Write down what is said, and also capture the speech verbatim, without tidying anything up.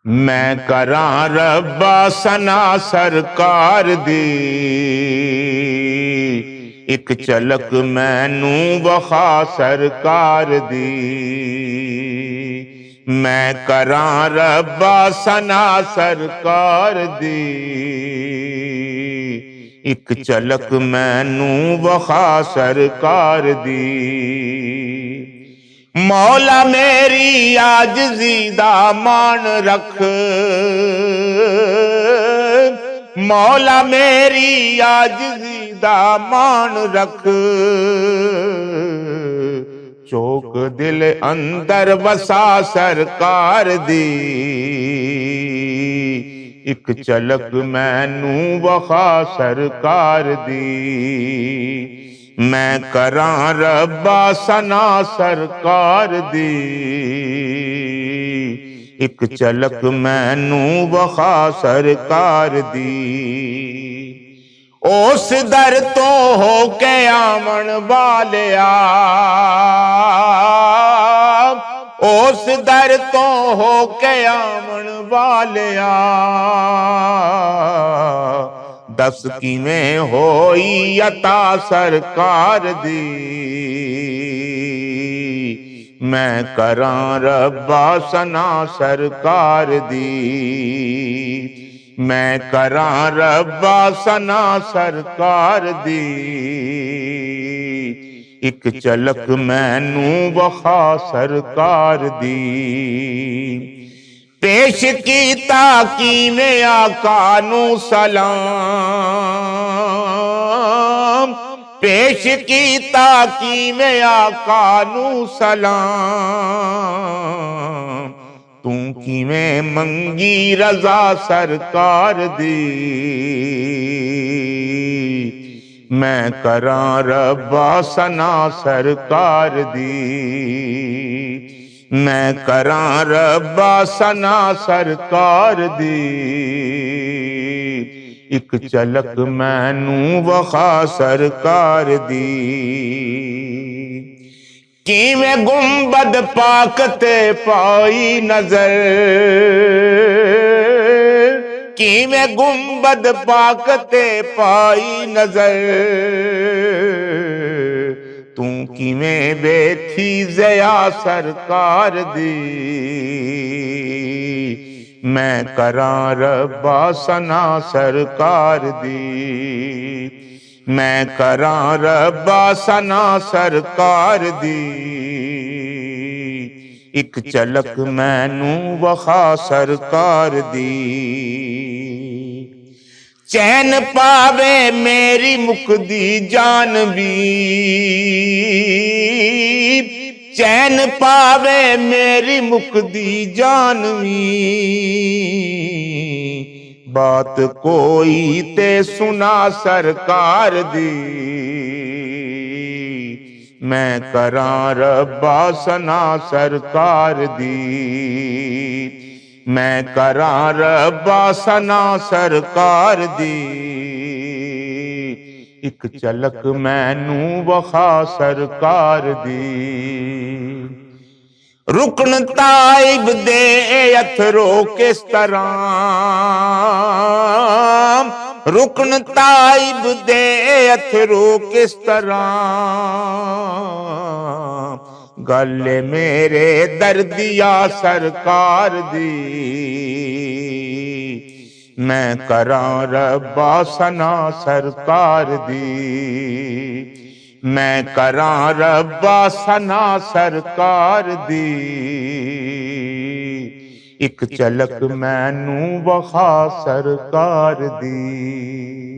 میں کراں ربا ثنا سرکار دی، اک چلک مینوں وخا سرکار دی۔ میں کراں ربا ثنا سرکار دی، اک چلک مینوں وخا سرکار دی۔ مولا میری عاجزی دا مان رکھ، مولا میری عاجزی دا مان رکھ، چوک دل اندر وسا سرکار دی، اک چلک مینوں وخا سرکار دی۔ میں کراں ربا ثنا سرکار دی، اک چلک مینوں وخا سرکار دی۔ اس در تو ہو کے آون والیا، اس در تو ہو کے آون والیا، دس کیویں ہوئی عطا سرکار دی۔ میں کراں ربا ثنا سرکار دی، میں کراں ربا ثنا سرکار دی، اک چلک مینوں وخا سرکار دی۔ پیش کیتا کیویں آقا نو سلام، پیش کیتا کیویں آقا نو سلام، توں کیویں منگی رضا سرکار دی۔ میں کراں ربا ثنا سرکار دی، میں کراں ربا ثنا سرکار دی، اک چلک مینوں وخا سرکار دی۔ کیویں گنبد پاک تے پائی نظر، کیویں گنبد پاک تے پائی نظر، توں کیویں ویکھی ضیا سرکار دی۔ میں کراں ربا ثنا سرکار دی، میں کراں ربا ثنا سرکار دی، اک چلک مینوں وخا سرکار دی۔ چین پاوے میری مکدی جان وی، چین پاوے میری مکدی جان وی، بات کوئی تے سنا سرکار دی۔ میں کراں ربا ثنا سرکار دی، میں کراں ربا ثنا سرکار دی، اک چلک مینوں وخا سرکار دی۔ رکن تائب دے اے اتھرو کس طرح، رکن تائب دے اے اتھرو کس طرح، گل میرے دردیا سرکار دی۔ میں کراں ربا ثنا سرکار دی، میں کراں ربا ثنا سرکار دی، اک چلک مینوں وخا سرکار دی۔